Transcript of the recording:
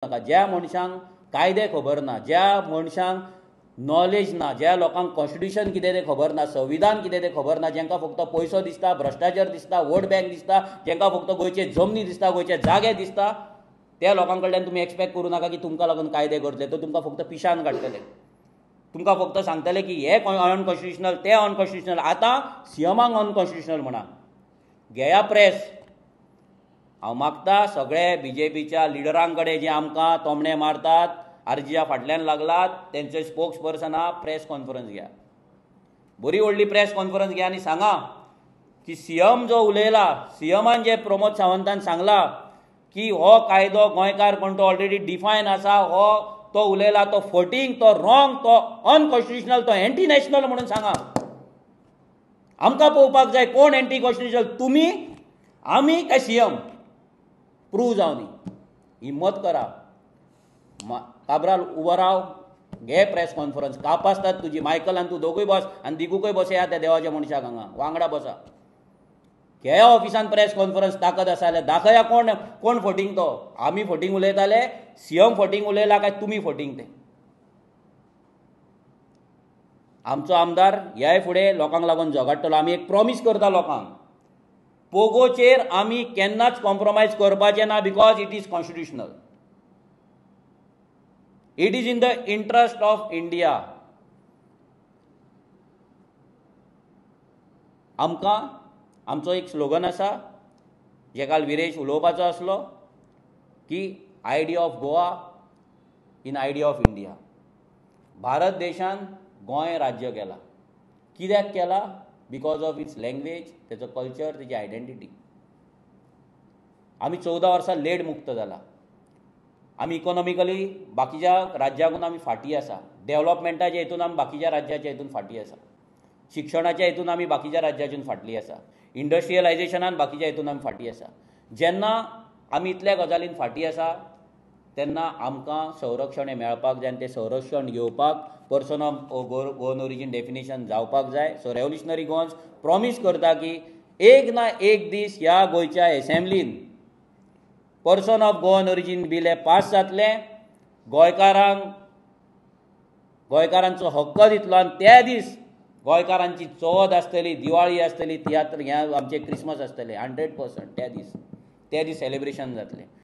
नाका. ज्या मनशांक कायदे खबर ना, ज्या मनशांक नॉलेज ना, ज्या लोकांक कॉन्स्टिट्यूशन कितें तें खबर ना, संविधान कितें तें खबर ना, जांकां फक्त पयसो दिसता, भ्रश्टाचार दिसता, वोट बँक दिसता, जांकां फक्त गोंयचे जमनी दिसता, गोंयचे जागे दिसता, त्या लोकां कडल्यान तुमी एक्सपेक्ट करूं नाका की तुमकां लागून कायदे करतले. तो तुमकां फक्त पिशान काडटले, तुमकां फक्त सांगतले की हे अनकॉन्स्टिट्युशनल, ते अनकॉन्स्टिट्युशनल. आतां सीएमाक अनकॉन्स्टिट्युशनल म्हणा. घेया प्रेस. हांव मागता सगळे बीजेपीच्या लिडरां कडेन जे आमकां तोमणे मारतात, आरजीच्या फाटल्यान लागलात, तेंचे स्पोक्स पर्सना प्रेस कॉन्फरन्स घ्या, बरी व्हडली प्रेस कॉन्फरन्स घ्या आनी सांगा की सीएम जो उलयला, सीएमान जे प्रमोद सावंतान सांगला की हो कायदो गोंयकार कोण तो ऑलरेडी डिफायन आसा, हो तो उलयला तो फटींग, तो रॉंग, तो अनकॉन्स्टिट्युशनल, तो एंटी नॅशनल म्हणून सांगा. आमकां पळोवपाक जाय कोण एंटी कॉन्स्टिट्युशनल, तुमी, आमी काय सीएम. प्रूव जावनी. हिम्मत करा, काब्राल उबो राव, घे प्रेस कॉन्फरन्स. कापासतात तुजी, मायकल आनी तूं दोगूय बस आनी दिगूकय बसया, त्या देवाच्या मनशाक हांगा वांगडा बसा. घेया ऑफिसान प्रेस कॉन्फरन्स, ताकद आसा जाल्यार दाखया कोण कोण फटींग तो. आमी फटींग उलयताले, सीएम फटींग उलयला काय तुमी फटींग ते. आमचो आमदार ह्याय फुडें लोकांक लागून झगडटलो. आमी एक प्रॉमीस करता लोकांक, पोगोचेर आमी केन्नाच कॉम्प्रोमायज करपाचें ना, because it is constitutional, it is in the interest of India. आमकां आमचो एक स्लोगन आसा, जे काल विरेश उलोवपाचो आसलो की idea of Goa in idea of India. Bharat देशान गोंय राज्य केलां, कित्याक केलां? Because of it's language, तेचो कल्चर, तेची आयडेंटिटी. आमी 14 वर्सां लेड मुक्त जाला. आमी इकॉनॉमिकली बाकीच्या राज्याकून आमी फाटीं आसा, डेव्हलपमेंटाच्या हितून आमी बाकीच्या राज्याच्या हितून फाटीं आसा, शिक्षणाच्या हितून आमी बाकीच्या राज्याच्यान फाटलीं आसा, इंडस्ट्रियलायझेशनान बाकीच्या हितून आमी फाटीं आसा. जेन्ना आमी इतल्या गजालीन फाटीं आसा तेन्ना आमकां संरक्षण हें मेळपाक जाय आनी तें संरक्षण घेवपाक person of Goan origin definition जावपाक जाय. सो रेव्होल्युशनरी गोवन्स प्रॉमीस करता की एक ना एक दीस ह्या गोंयच्या एसेंब्लीन person of Goan origin bill हें पास जातलें, गोंयकारांक गोंयकारांचो हक्क दितलो आनी त्या दीस गोंयकारांची चवथ आसतली, दिवाळी आसतली, तियात्र, ह्या आमचे क्रिसमस आसतले 100% त्या दीस, त्या दीस सेलिब्रेशन जातलें.